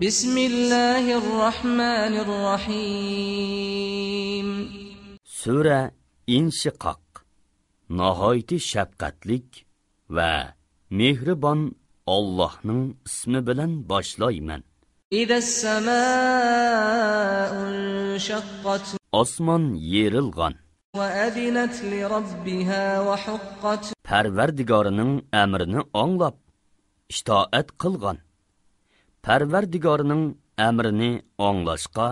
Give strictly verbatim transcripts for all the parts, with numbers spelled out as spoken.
بسم الله الرحمن الرحيم. سۈرە ئىنشىقاق. ناھايىتى شەپقەتلىك ۋە مېھرىبان ئاللاھنىڭ ئىسمى بىلەن باشلايمەن. إذا السماء انشقت. ئاسمان يېرىلغان. وأذنت لربها وحقت. پەرۋەردىگارىنىڭ ئەمرىنى ئاڭلاپ، ئىتائەت قىلغان. پەرۋەردىگارىنىڭ ئەمرىنى ئاڭلاشقا،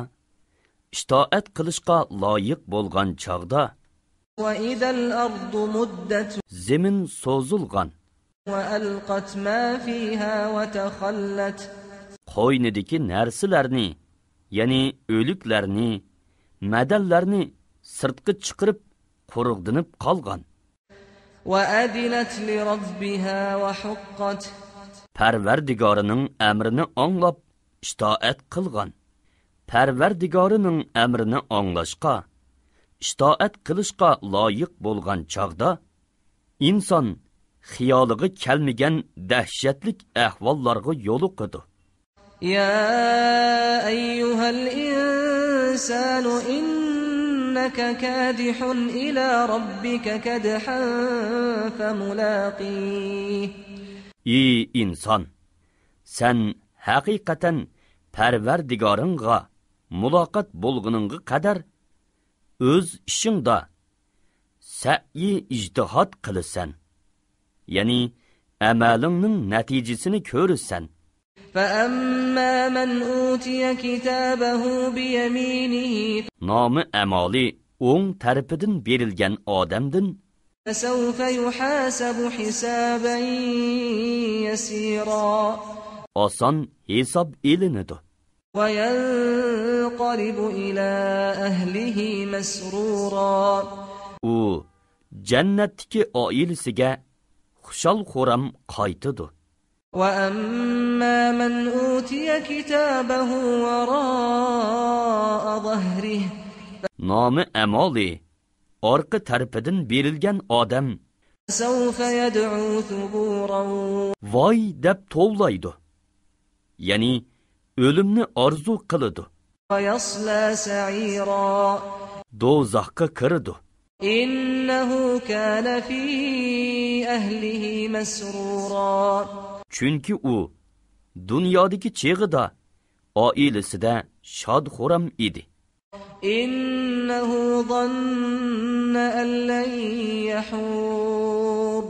ئىتائەت قىلىشقا لايىق بولغان چاغدا، وإذا الأرض مدت. زېمىن سوزۇلغان. وألقت ما فيها وتخلت. قوينىدىكى نەرسىلەرنى، يەنى ئۆلۈكلەرنى، مەدەنلەرنى سىرتقا چىقىرىپ، قۇرۇقدىنىپ قالغان. وأذنت لربها وحقت. پەرۋەردىگارىنىڭ ئەمرىنى ئاڭلاپ، ئىتائەت قىلغان. پەرۋەردىگارىنىڭ ئەمرىنى ئاڭلاشقا، ئىتائەت قىلىشقا لايىق بولغان چاغدا، ئىنسان خىيالىغا كەلمىگەن دەھشەتلىك ئەھۋاللارغا يولۇقىدۇ. يا أيها الإنسان إنك كادح إلى ربك كدحا فملاقيه. ئى ئىنسان، سەن ھەقىقەتەن پەرۋەردىگارىڭغا مۇلاقات بولغىنىڭغا قەدەر ئۆز ئىشىڭدا سەئيى ئىجتىھاد قىلىسەن، يەنى ئەمەلىڭنىڭ نەتىجىسىنى كۆرىسەن. فأما من أوتي كتابه بيمينه. نامى ئەمالى ئوڭ تەرىپىدىن بېرىلگەن ئادەمدىن فسوف يحاسب حسابا يسيرا. ئاسان ھېساب ئېلىنىدۇ. وينقلب إلى أهله مسرورا. ئۇ جەننەتتىكى ئائىلىسىگە خۇشال-خۇرام قايتىدۇ. وأما من أوتي كتابه وراء ظهره. نامى ئەمالى ئارقا تەرىپىدىن بېرىلگەن ئادەم فسوف يدعو ثبورا. ۋاي دەپ توۋلايدۇ. يەنى ئۆلۈمنى ئارزۇ قىلىدۇ. ويصلى سعيرا. دوزاخقا كىرىدۇ. إنه كان في أهله مسرورا. چۈنكى ئۇ دۇنيادىكى چېغىدا ئائىلىسىدە شاد-خۇرام ئىدى. إنه ظن أن لن يحور.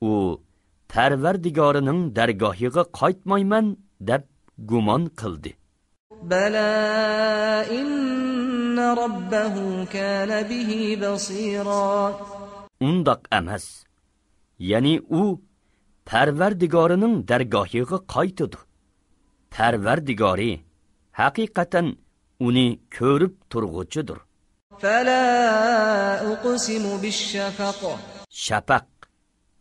ئۇ پەرۋەردىگارىنىڭ دەرگاھىغا قايتمايمەن دەپ گۇمان قىلدى. بلى إن ربه كان به بصيرا. ئۇنداق ئەمەس. يەنى ئۇ پەرۋەردىگارىنىڭ دەرگاھىغا قايتىدۇ. پەرۋەردىگارى ھەقىقەتەن ئۇنى كۆرۈپ تۇرغۇچىدۇر. فلا أقسم بالشفق. شەپەق،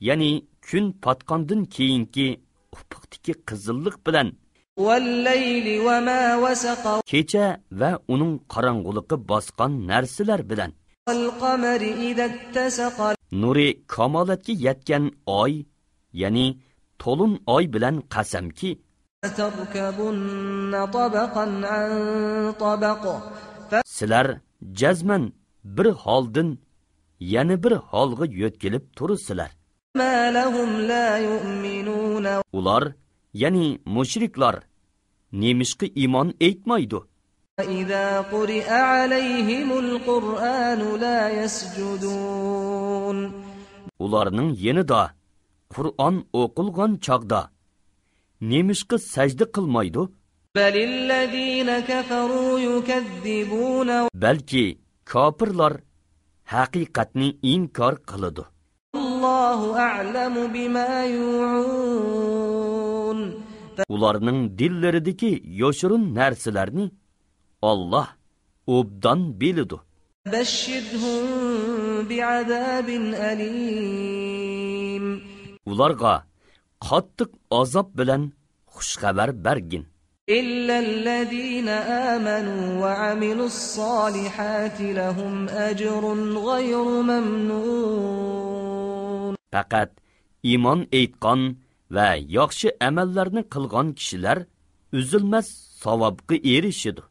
يەنى كۈن پاتقاندىن كېيىنكى ئۇپۇقتىكى قىزىللىق بىلەن، والليل وما وسق. كېچە ۋە ئۇنىڭ قاراڭغۇلۇقى باسقان نەرسىلەر بىلەن، والقمر إذا اتسق. نۇرى كامالەتكە يەتكەن ئاي، يەنى تولۇن ئاي بىلەن قەسەمكى، لتركبن طبقا عن طبق. سىلەر جەزمەن بىر ھالدىن يەنە بىر ھالغا يۆتكىلىپ تۇرىسىلەر. فما لهم لا يؤمنون. ئۇلار، يەنى مۇشرىكلار، نېمىشقا ئىمان ئېيتمايدۇ؟ وإذا قرئ عليهم القرآن لا يسجدون. ئۇلارنىڭ يېنىدا قۇرئان ئوقۇلغان چاغدا نېمىشقا سەجدە قىلمايدۇ؟ بل الذين كفروا يكذبون. بەلكى كاپىرلار ھەقىقەتنى ئىنكار قىلىدۇ. والله أعلم بما يوعون. ئۇلارنىڭ دىللىرىدىكى يوشۇرۇن نەرسىلەرنى ئاللاھ ئوبدان بىلىدۇ. بشرهم بعذاب أليم. ئۇلارغا قاتتىق ئازاب بىلەن خۇش خەۋەر بەرگىن. إلا الذين آمنوا وعملوا الصالحات لهم أجر غير ممنون. پەقەت ئىمان ئېيتقان ۋە ياخشى ئەمەللەرنى قىلغان كىشىلەر ئۈزۈلمەس ساۋابقا ئېرىشىدۇ.